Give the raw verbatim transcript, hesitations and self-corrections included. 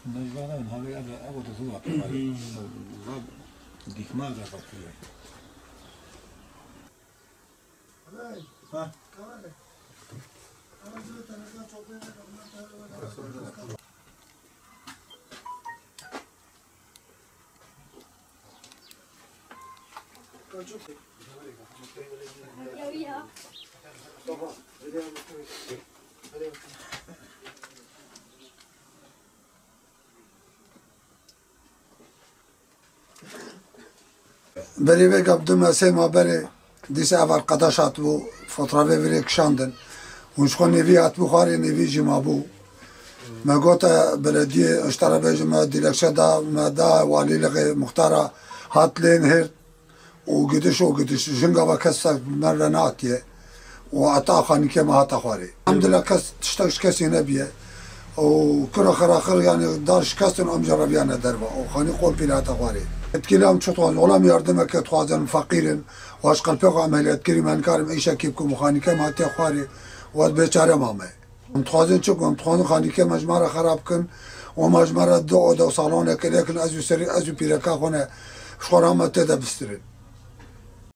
Necbara, havê ev, ev o da zû hatî. Dîkmar da hatî. Ha. Berî vê gap du me sê ma berê dîsa ev erqedaş hatibû, fotrafê vê rê kişandin. Hûn ji xwe nêvî hatibû xwarê, nêvî jî mabû. Me gote belediyê, ji te re bêjim, me dilekçe da, me da walîlixê, muxtara hat lê nihêrt û gidiş û gidiş. Jinga ve kes ser me re nehatiye û heta xanîkê me hate xwarê. Elhamdulillah kes tiştek ji kesî nebiye. Û kira xiraxir, yanî dar şikestin, em jî reviyane derve. Û xanî qol pîl hate xwarê. Etkîle em çi dixwazin? Wela em yardimeke dixwazin, feqîr in. Û ez qelpê xwe emeliyat kirî, me nikarim îşekî bikim û xanîkê me hatiye xwarê. Û ez bêçare mame. Em dixwazin çi bikin? Em dixwazin xanîkê me ji me re xerab bikin. Û me ji me re du oda û saloneke lêkin, ez û serî, ez û pîreka xwe ne, ji xwe re me tê de bistirin.